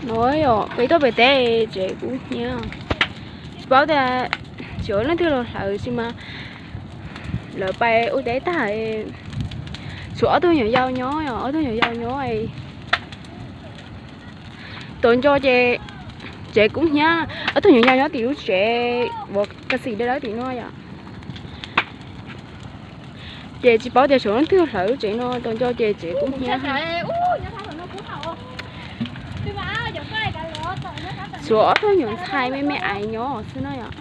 No yog peb tuaj pem teb tsev kub hnyiab, tsis paub tias tsis ua leej twg los hlawv tsis mas lawv pais ua teb tag, tshuav ob tug nyuam yaus nyob, ob tug nyuam yaus nyob. Tuaj nco ces tsev kub hnyiab, ob tug nyuam yaus nyob tim lub tsev uas ka xim dawb dawb tim no yom. Ces tsis paub tias tshuav leej twg hlawv lub tsev no, tuaj nco ces tsev kub hnyiab. Tshuav ob tug nyuam ntxhais me me aiv nyob xwb no yom.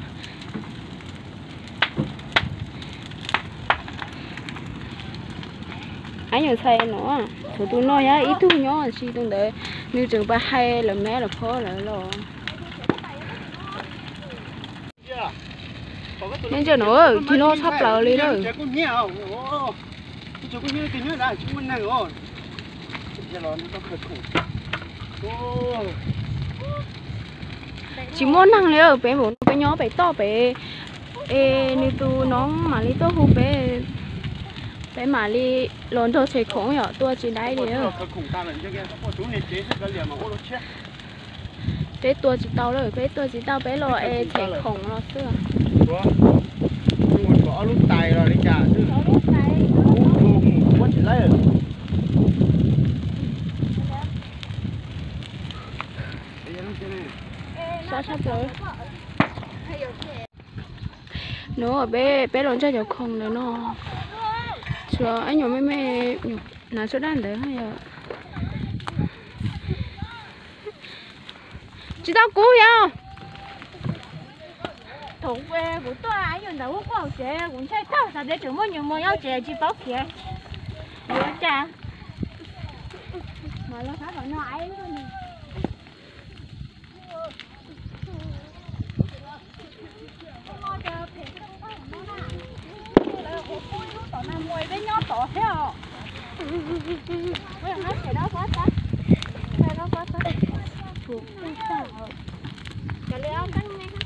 Ab, nyuam ntxhais no, tshuav tus no yog ib tug nyob, tsis tus ntawd nws tseem pab hais lawv mab lawv phob lawv los. Neb ntsia no, cig loj tshaj plaws li lawm. Tsis muaj neeg li, peb npaum no peb nyob pem toj pem, es nws tus noob mam li tuaj hu peb, peb mam li los nrog tshais khoom yom, tua tsis dai li. Peb tua tsis tau lawm, peb tua tsis tau, peb los es tshais khoom los xwb. Sab sab plaws. No peb, peb los ntsaig cov khoom ntawm no, tshuav ib nyuam me me, hnav tshuaj daj ntawd yom. Tsis tau kub yog. Thaum kuv tuaj ib nyuag ntawd ub quaj hauv tsev, kuv ntshai tag xav tias tseem muaj nyuag mos nyob tsev tsis paub khiav. Yuav cas mas los sab tom no. Peb nyob tod thiab os. Cov li ob teeb me.